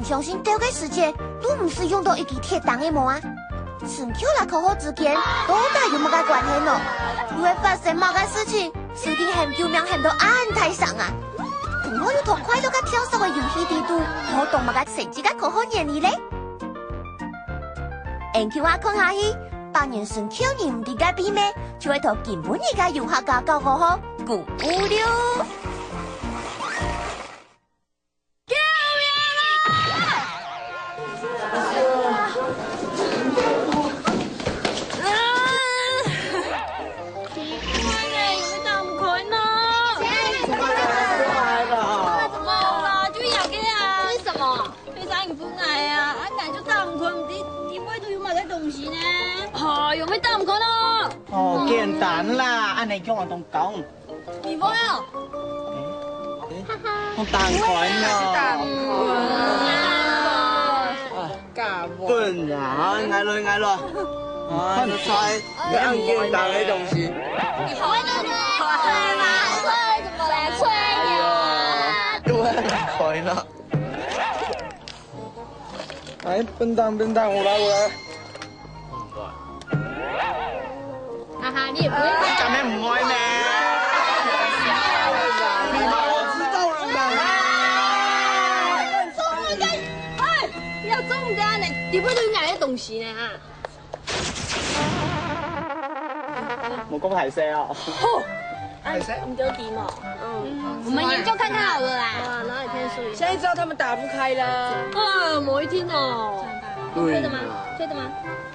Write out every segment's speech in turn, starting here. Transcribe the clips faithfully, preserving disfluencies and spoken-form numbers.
相信兜个時節，都毋使用到一支鐵釘个無啊？神轎摎科學之間到底有麼个關係呢？又會發生麼个事情？究竟喊救命喊到恁大聲啊？同學又同快樂个跳索个遊戲裡肚，學到麼个神奇个科學原理咧？研究下看下去，百年神轎人知个秘密，就會同今晡日个遊客家搞科學，共舞了。 哦，簡單啦，恁呢叫人當高。 你會哦？好，打開呢。啊，笨啊，啊，來來來來。啊，你猜，你按鍵打个東西。你會對不對？會嘛？會怎麼來吹牛啊？對，開了。哎，笨蛋，笨蛋，我來，我來。 哈哈，你也不會。敢會毋會咩？你把我知道了嘛？哎，你要中的啊，你，你不能拿那東西呢哈。我講歹勢哦。吼，啊，你就低嘛。嗯，我們研究看看好了啦。啊，哪裡天数？現在知道他們打不開了。啊，某一天哦。對。推的嗎？推的嗎？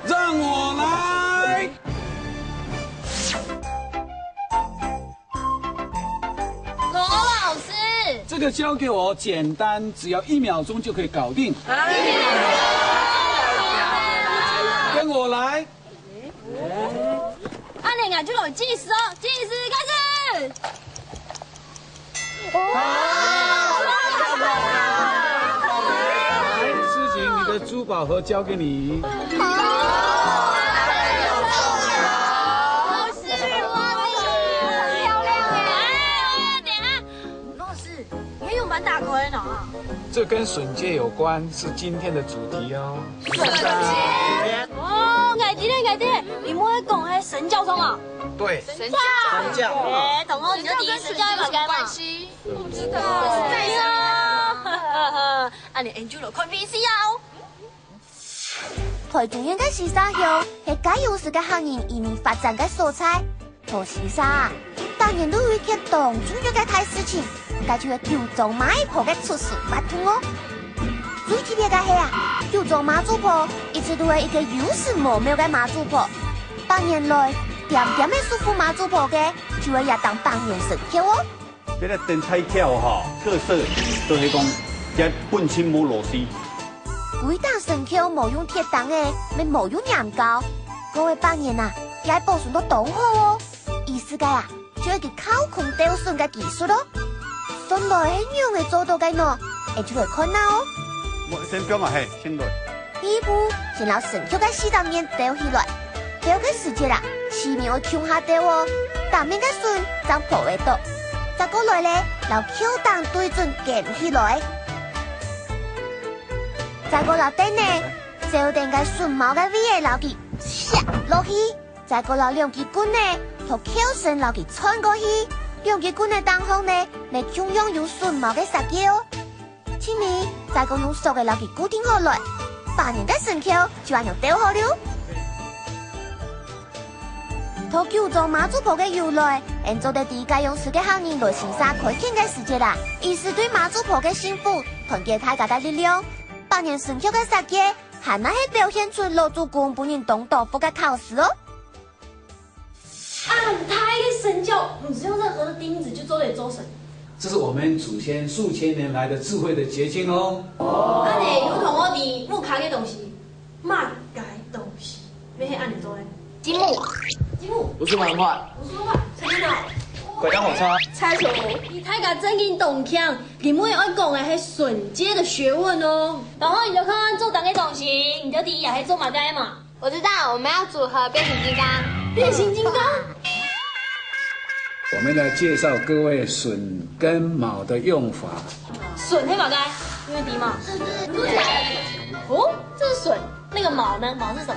讓我來。羅老師，這個交給我，簡單，只要一秒鐘就可以搞定。跟我來。啊，你啊，就有計時哦，計時開始。 來，詩婷，你的珠寶盒交給你。老師，我很漂亮哎。哎，等一下，老師，你還有蠻大塊呢。這跟筍界有關，是今天的主題哦。筍界？哦，𠊎知了，𠊎知了，你莫講該神教宗啊？對，神教。神教。哎，同學，你就知神教係麼个嘛？ 毋知道。係啊，恁樣𠊎就來看V C R哦。臺中縣个西沙鄉係該有時个客人移民發展个所在。在西沙啊，百年都有一件當重要个大事情，該就係九莊媽祖婆个出世活動哦。最特別个係啊，九莊媽祖婆一直都係一個有神無廟个媽祖婆，百年來，恬恬仔守護媽祖婆个，就係這頂百年神轎哦。 這个燈台橋吼，特色就係講，這本身無螺絲。規頂神轎無用鐵釘仔，乜無用黏膠，過了百年啊，也保存到當好哦。意思个啊，就係佢靠空鬥筍个技術咯。算來係仰仔做到个呢？𠊎就來看下哦。無，先放啊，嘿，先來。 第一步，先摎神轎个四頂面鬥起來。鬥个時節啊，四面愛共下鬥哦，頂面个筍正抱會著。再過來咧，摎轎頂對準撿起來。再過摎凳仔，照等該筍毛个位仔摎佢削落去。 再過摎兩支棍仔，在轎身摎佢穿過去。兩支棍仔頂項呢，乜共樣有筍毛个設計哦。盡尾，再過用索仔摎佢固定好來。百年个神轎就恁樣鬥好了。在九莊媽祖婆个由來，𠊎做得知該用時个客人來西沙開墾个時節啊，意思對媽祖婆个幸福，團結大家个力量。百年神轎个設計，還係表現出老祖公分人當多福个巧思哦。 恁大个神轎，毋使用任何的釘子就做得做成。這是我們祖先數千年來的智慧的結晶哦。恁樣有同學知屋下个東西，麼个東西，乜係恁樣做个？積木。積木。不是漫畫。不是漫畫，猜猜看。拐杖火車。猜球。你大家正經當強，你們愛講个係神界的學問哦。然後你就看看做當个東西，你就知佢係做麼个嘛。 我知道，我們要組合變形金剛。變形金剛？我們來介紹各位榫跟卯的用法。榫係麼个？因为低嘛。哦，这是水，那个毛呢？毛是什么？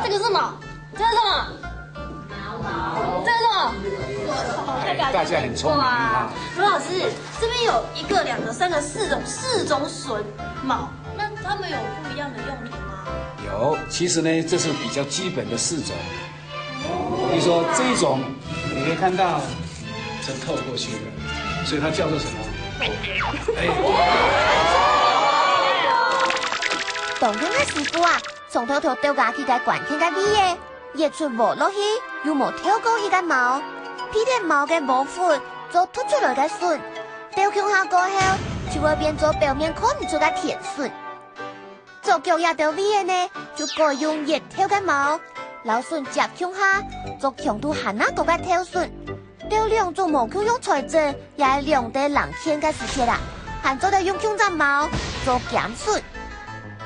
这个是毛，这是什么？这个是什么？大家很聪明啊。刘老师，这边有一个、两个、三个、四种，四种水毛，那它们有不一样的用途吗？有，其实呢，这是比较基本的四种。比如说这一种，你可以看到是透过去的，所以它叫做什么？哎，当中个师傅啊，从头头到家去个关键个位个，挖出挖落去又无透过去个毛，配点毛个毛粉，做凸出来个榫，倒共下过后，就会变做表面看毋出个田榫。做脚丫个位个呢，就改用挖透个毛，老榫接共下，做强度还那高个头榫。 到兩種無共樣材質，也係兩底零件个時節啊，還做得用共隻毛做鉗榫。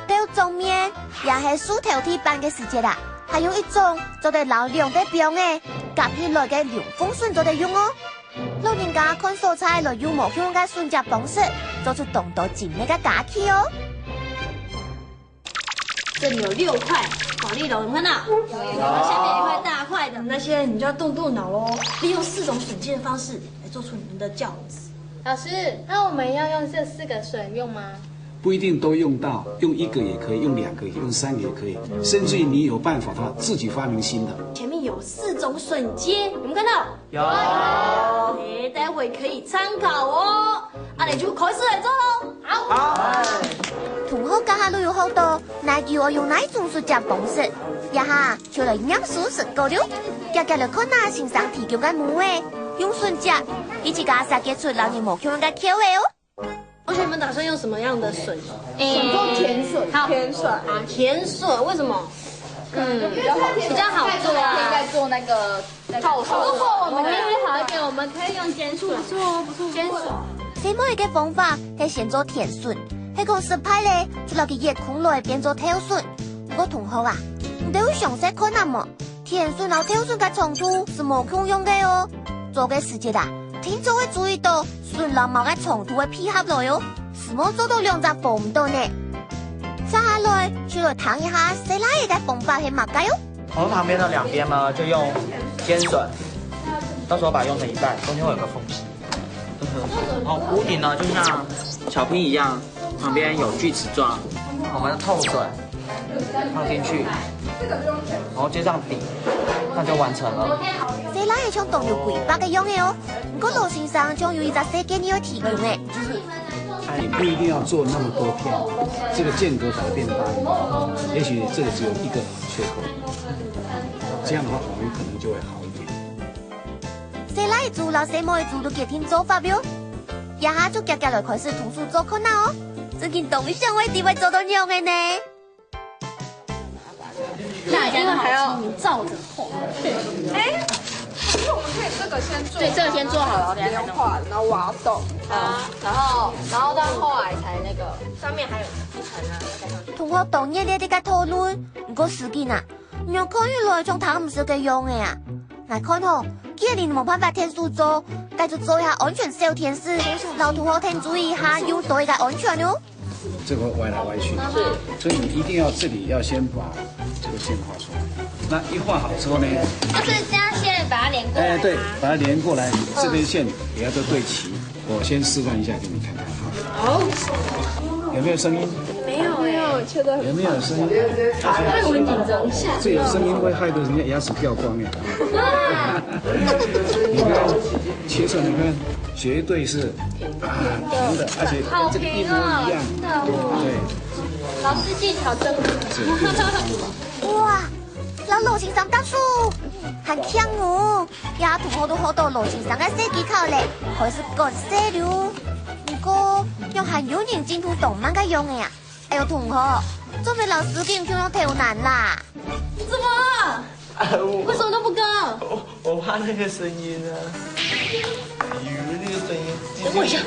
到正面，也係樹頭地板个時節啊，還有一種做得摎兩底枋仔夾起來个龍鳳榫做得用哦。老人家看所在來用無共樣个榫接方式，做出當多精美个家具哦。 这里有六块保丽龙，有看到？有。下面一块大块的，那些你就要动动脑哦，利用四种榫接的方式来做出你们的轿子。老师，那我们要用这四个榫用吗？不一定都用到，用一个也可以，用两个也可以，用三个也可以，甚至于你有办法的话，自己发明新的。前面有四种榫接，有没有看到？有。哎，待会可以参考哦。啊，你就开始来做喽。好。同學這下都有學到，哪有愛用哪種榫接方式，這下就來念書成功了。遽遽來看啊先生提供个模仔，用榫接，一起加設計出老年無共樣个口味哦。同学们打算用什么样的榫？诶，做田榫，好田榫，啊，田榫，为什么？嗯，比较好做啊。可以再做那个那个套榫。如果我们效率好一点，我们可以用尖榫。不错哦，不错。尖榫。細妹个方法係先做田榫，係講失敗咧，就摎佢挖空來變做頭榫。毋過同學啊，你兜有詳細看啊無？田榫摎頭榫个長度係無共樣个哦。做个時節啊，定著愛注意到榫摎毛个長度愛配合來哦，係無做到兩隻保毋到呢。接下來就來聽一下細賴仔个方法係麼个哦。我们旁边的两边呢，就用尖榫，到时候把它用成一半，中间会有个缝隙。然后屋顶呢，就像巧拼一样，旁边有锯齿状，我们的套榫放进去，然后接上底，那就完成了。細賴仔像當有規劃个樣仔哦，毋過羅先生像有一隻細建議愛提供誒。哎，你不一定要做那么多片，这个间隔把它变大一点，也许这个只有一个缺口，这样的话我们可能就会好一点。細賴仔摎細妹仔都決定做法了，這下就遽遽來開始動手做看啊哦，真經當想愛知會做到仰仔呢。那因为还要照着画。哎，可是我们可以这个先做，对，这个先做好了，等一下边画，然后挖洞，啊，然后然后到后来才那个上面还有一层啊，再上去。同學當熱烈个討論，毋過實際啊，仰看起來像聽毋識个樣仔啊。𠊎看吼，既然你無辦法𢯭手做，該就做一下安全小天使，摎同學𢯭注意一下，用刀仔个安全哦。这个歪来歪去，所以你一定要这里要先把这个线画出来。那一画好之后呢，就是这样先把它连过来。哎，对，把它连过来，这根线也要都对齐。我先示范一下给你看看哈。好，有没有声音？没有没有，切的有没有声音？会很紧张一下。这有声音会害得人家牙齿掉光呀。你看，切出来你看，绝对是啊平的，而且这个一模一样。对，老师技巧真好。是，就是哇，摎羅先生搭手，還慶哦！這同學都學到羅先生个細技巧咧，開始趕細路。毋過，仰還有人進步當慢个樣仔啊！哎喲，同學，做麼个摎事情共樣偷懶啦？怎么了？啊，我为什么都不割？我我怕那个声音啊，比如那个声音，等我一下。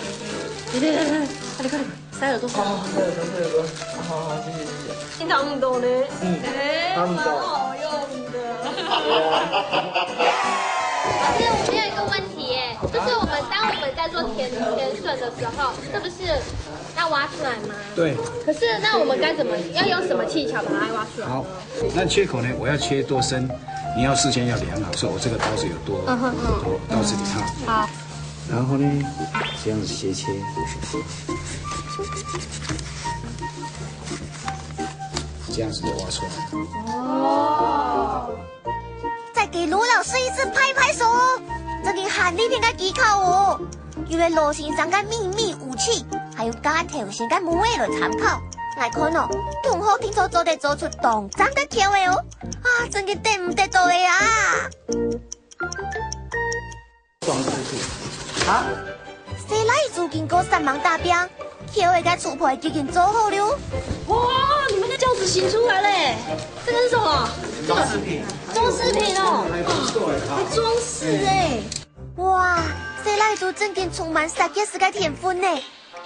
对对对对，快点快点，塞耳朵。哦，对对对对，好好，谢谢谢谢。听听不懂呢。嗯，哎，他们懂蛮好用的。老师，我们有一个问题耶，就是我们当我们在做田田榫的时候，是不是要挖出来吗？对。可是那我们该怎么，要用什么技巧把它挖出来？好，那缺口呢，我要切多深，你要事先要量好，说我这个刀子有多，嗯哼，嗯。多刀子里哈。好。然后呢，这样子斜切，这样子就挖出来。哦。 再给罗老师一次拍拍手哦，真个很厉害个技巧哦。有了罗先生个秘密武器，还有加頭先个模仔來參考。𠊎看哦，同學定著做得做出當讚个口味哦。啊，真个等毋得到个啊！ 裝饰品。啊？細賴子經過煞猛打拚，口仔个廚具已經做好了。哇，你們的轎子行出來嘞！這個是什麼？裝飾品。裝飾品哦，還裝飾哎。哇，細賴子真經充滿設計師个天分呢！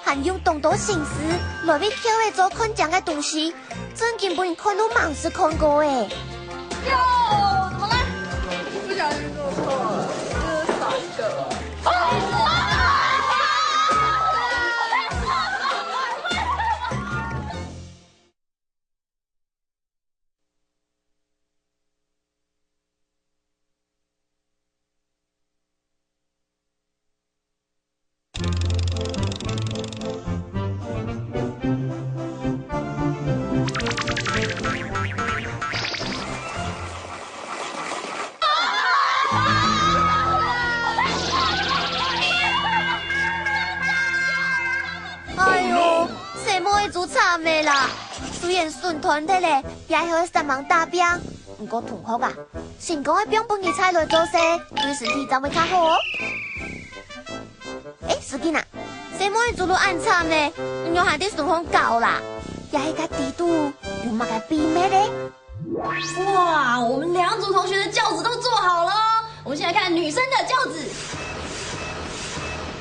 還用當多心思來為口仔做看靚个東西，真經分人看到吂識看過欸。喲，怎麼了？不小心做錯了，就是少一個。不好意思。 哎喲，細妹仔就慘了啦！雖然筍斷忒了，也係會煞猛打拚，毋過同學啊，成功个放分你菜來做事，對身體正會較好哦。 欸，司機啊，細妹仔就恁慘呢，你仰還在廚房搞啦？這下个底肚有麼个秘密呢？哇，我們兩組同學的轎子都做好了哦，我們先來看女生的轎子。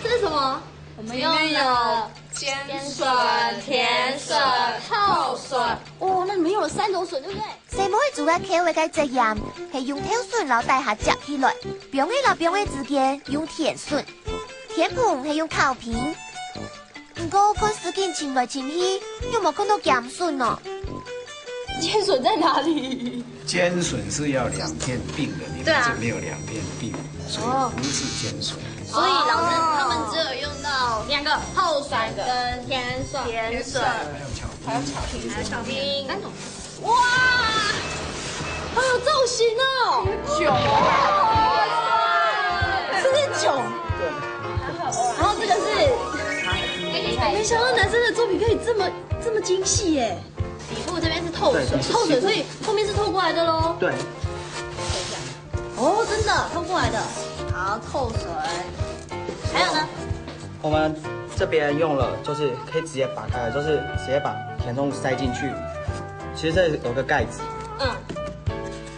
這是什麼？我們用了尖筍、甜筍、厚筍。哦，那你們用了三種筍，對不對？ 細妹仔个口仔个質感係用豆筍摎底下接起來，放仔摎放仔之間用甜筍，天篷係用烤平。毋過看司機尋來尋去，有無看到鹼筍哦？鹼筍在哪裡？鹼筍是要兩片併的，你們這沒有兩片併，所以不是鹼筍。所以老師他們只有用到兩個，厚筍跟甜筍。甜筍。還有巧克力。還有巧克力。還有巧克力。三種。 哇，好有造型哦！酒，是不是酒？然後這個是，沒想到男生的作品可以這麼這麼精細耶。底部這邊是透水，對，透水，所以後面是透過來的嘍。對。哦，真的透過來的。好，透水。還有呢？ 我們這邊用了，就是可以直接拔開來，就是直接把填充物塞進去。其實這有個蓋子。嗯，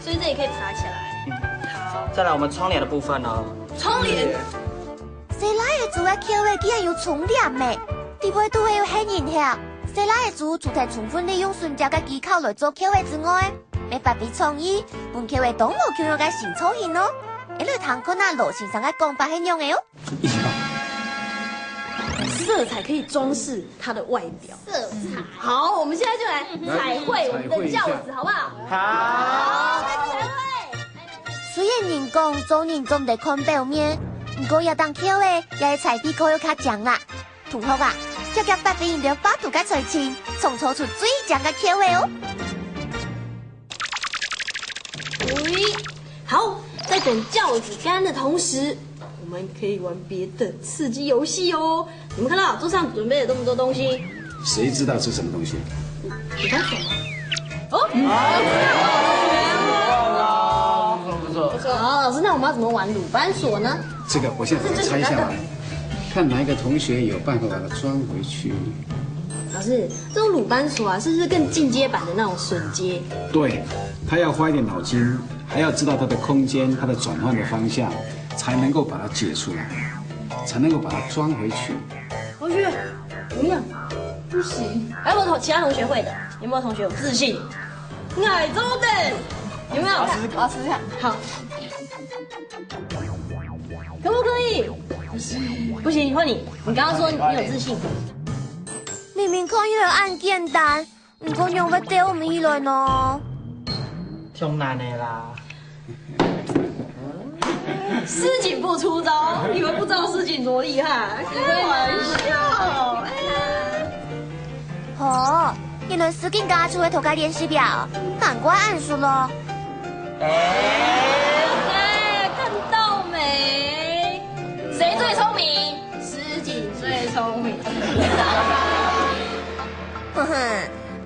所以這裡可以爬起來。嗯。好。再來，我們窗簾的部分呢？窗簾。細賴仔个口仔竟然有窗簾咩？底背肚係有黑人遐。細賴仔除忒充分利用筍條个技巧來做口仔之外，乜發揮創意，分口仔當無共樣个新造型哦。一來聽看啊羅先生个講法係仰仔哦。 色彩可以裝飾它的外表。色彩。好，我們現在就來彩繪我們的轎子，好不好？好。彩繪。雖然人講做人做毋得看表面，毋過這頂轎仔也係彩繪過後較靚啦。同學啊，遽遽發揮你兜畫圖个才情，創造出最靚个轎仔哦！ 喂，好，在等轎子乾的同時，我們可以玩別的刺激遊戲哦。你們看到桌上準備了這麼多東西，誰知道是什麼東西？你剛說什麼？哦，不錯不錯。好，老師，那我們要怎麼玩魯班鎖呢？這個我現在把它拆下來，看哪一個同學有辦法把它裝回去。老師，這種魯班鎖啊，是不是更進階版的那種榫接？對，他要花一點腦筋，還要知道它的空間、它的轉換的方向，才能夠把它解出來，才能夠把它裝回去。同學，怎麼樣？不行。還有沒有同其他同學會的？有沒有同學有自信？矮中等，有沒有？老師，老師，好，可不可以？不行，不行，換你。你剛剛說你有自信。明明看起來恁簡單，毋過仰會兜毋起來呢？忒難个啦。思景不出招，你們不知道思景多厲害，開玩笑。哎呀，吼，原來思景家就係頭家練習表，難怪恁熟咯。哎，看到沒？誰最聰明？思景最聰明。哼哼，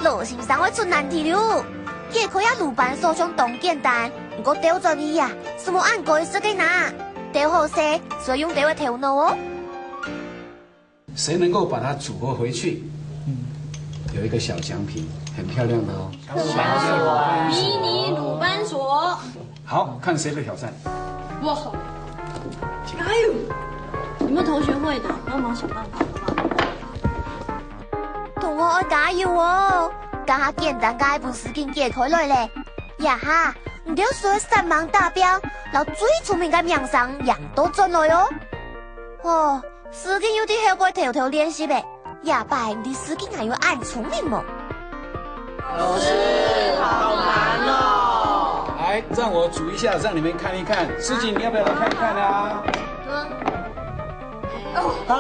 老先生會出難題了。解開這魯班鎖像當簡單，毋過兜轉去啊， 就無恁該食个啦。兜好勢，所以用兜个頭腦哦。谁能够把它组合回去，有一个小奖品，很漂亮的哦。迷你鲁班锁。好，看谁来挑战。哇，加油！有没有同学会的？帮忙想办法。同學愛加油哦！加下簡單个分事件解開來咧。 呀哈，你兜所以煞猛打拚，摎最聰明个名聲贏倒轉來哦。哦，事件又在後背偷偷練習誒，這擺毋知事件還有恁聰明無？老師，好難哦！来，让我煮一下，让你们看一看。思景，你要不要来看一看啊？哦，好，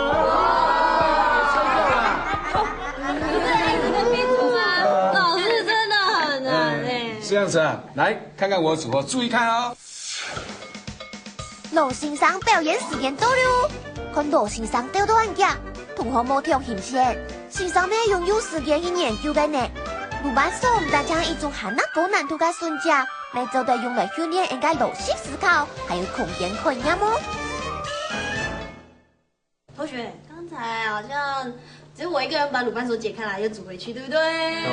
老师真的很难哎。是这样子啊，来。 看看我煮，注意看哦。老先生表演時間到了，看老先生鬥到恁遽，同學無忒新鮮，先生乜用有時間去研究个呢。魯班鎖毋單淨一種還較高難度个選擇，乜做得用來訓練𠊎个邏輯思考，還有空間概念哦。 同學，剛才好像只有我一個人把魯班鎖解開來又煮回去，對不對？對。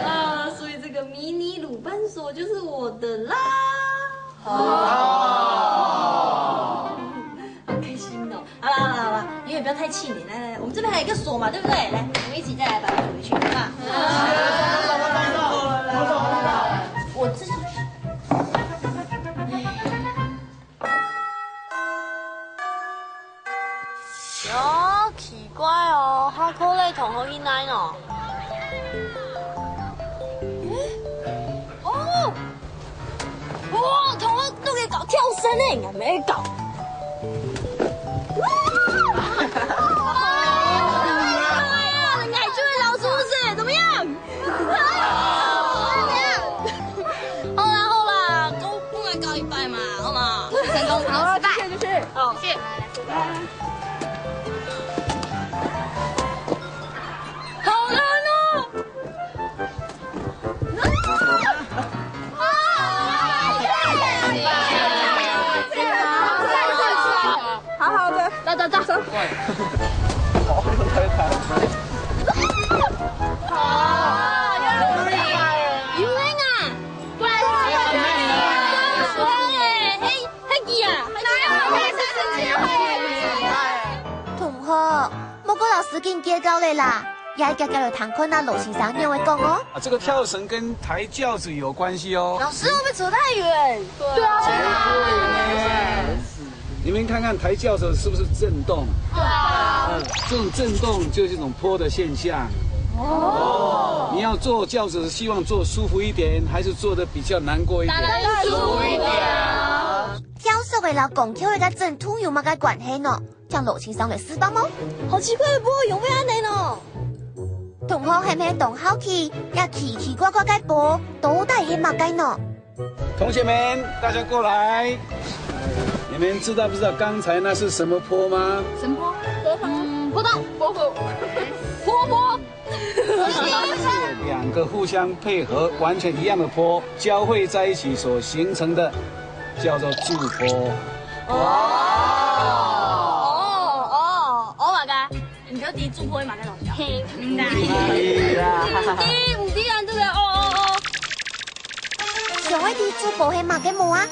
啊，所以這個迷你魯班鎖就是我的啦。哦，好開心哦！好啦好啦好啦，你也不要太氣馁。來來來，我們這邊還有一個鎖嘛，對不對？來，我們一起再來把它煮回去，好不好？我自己。 喲，奇怪哦，下課了同學去哪呢？哦，哦，同學都在搞跳繩呢，𠊎乜搞。哇！哎呀，𠊎就係老鼠屎，怎麼樣？ 好啦好啦，都不來搞一擺嘛，好嗎？成功，好，謝謝，謝謝。好，謝謝。好難哦。好好的，走走走走。 同學，莫過摎事件計較了啦，也愛遽遽來聽看啊老先生仰會講哦。啊，這個跳繩跟抬轎子有關係哦。老師，會不會扯太遠？對啊。你們看看抬轎子是不是震動？對啊。嗯，這種震動就是一種坡的現象。哦。你要坐轎子，希望坐舒服一點，還是坐得比較難過一點？當然舒服一點啊。跳繩仔摎講究个震動有麼个關係呢？請老先生來示範哦。好奇怪个坡，仰會恁仔呢？同學係毋係當好奇，這奇奇怪怪个坡到底係麼个呢？ 同學們，大家過來。你們知道不知道剛才那是什麼坡嗎？什麼坡？嗯，坡道，坡坡，坡坡。兩個互相配合，完全一樣的坡交匯在一起所形成的，叫做柱坡。哦哦哦，我个。 你就知柱坡係麼个東西？嘿，毋知啦。毋知，毋知啊，這個哦哦哦。想愛知柱坡係麼个無啊？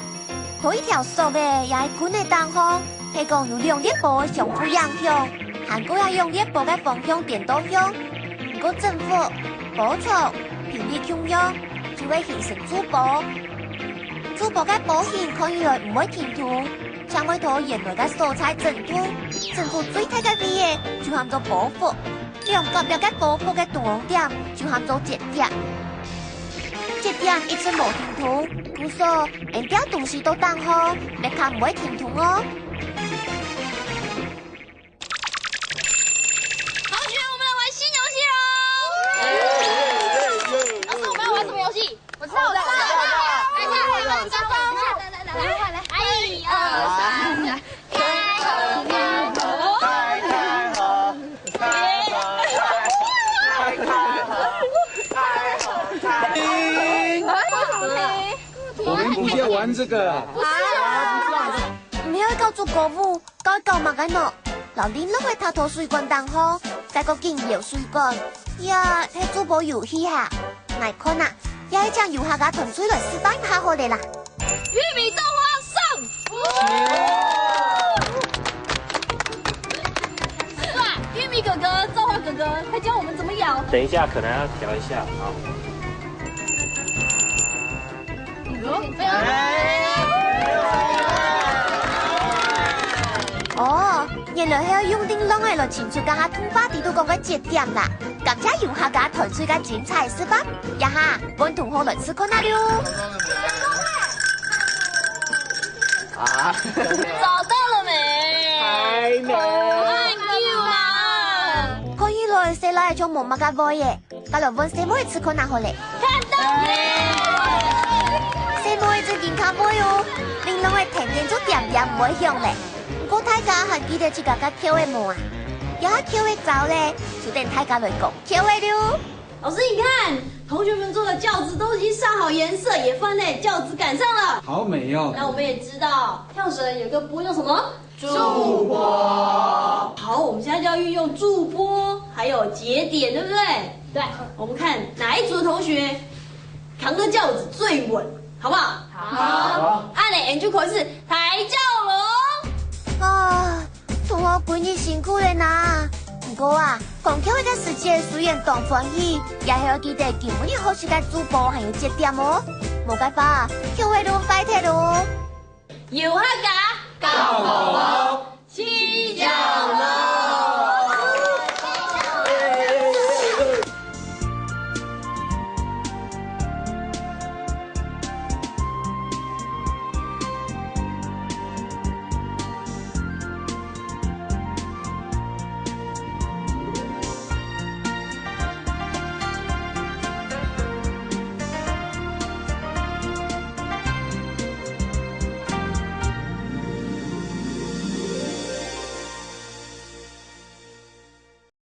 在一條索仔也係棍仔頂項，係講有兩粒波相互影響，還過這兩粒波个方向顛倒向。毋過振幅、波長、頻率共樣，就會形成柱坡。柱坡个波形看起來毋會停動， 正會在原來个所在振動，振幅最大个位仔就喊做波幅。這中間這个高高个中央點就喊做節點。節點一直無停動，故所𠊎兜東西都當好，乜較毋會停動哦。同學，我們來玩新遊戲嘍！老師，我們要玩什麼遊戲？我知道，我知道，我知道。等一下，等一下，等一下，等一下，來，來，來，來，來，一二三，來。 我們不是要玩這個。毋係愛搞竹篙舞，搞搞麼个呢？摎玲瓏仔踏到水管頂項，再過緊搖水管，這係竹篙遊戲哈？𠊎看啊，這係請遊客仔團隊來示範一下好了啦。 玉米造花上！哇，玉米哥哥、造花哥哥，快教我們怎麼搖。等一下可能要調一下啊。哦，原來係愛用玲瓏仔來尋出該下童話裡肚講个節點啦！感謝遊客仔團隊个精彩示範，這下換同學來試看啊了。 啊，找到了沒？還沒。很久啊。看起來細賴仔像無麼个會耶，該來換細妹試看啊好了。看到沒？細妹仔真經較會哦，玲瓏仔天天就恬恬毋會響了。毋過大家還記得自家个轎仔無啊？這下轎仔走了，就等大家來扛轎仔了。 老師，你看，同學們做的轎子都已經上好顏色，也放在轎子桿上了。好美哦。那我們也知道，跳繩有個波叫什麼？助波。好，我們現在就要運用助波，還有節點，對不對？對。我們看哪一組的同學扛著轎子最穩，好不好？好。好。恁仔，𠊎等就開始抬轎囉。啊， 同學歸日辛苦了哪！毋過啊，扛轎仔个時節雖然當歡喜，也係愛記得今晡日學習个助波還有節點哦。無个話，轎仔就壞忒囉。遊客仔，到頭路，起轎囉！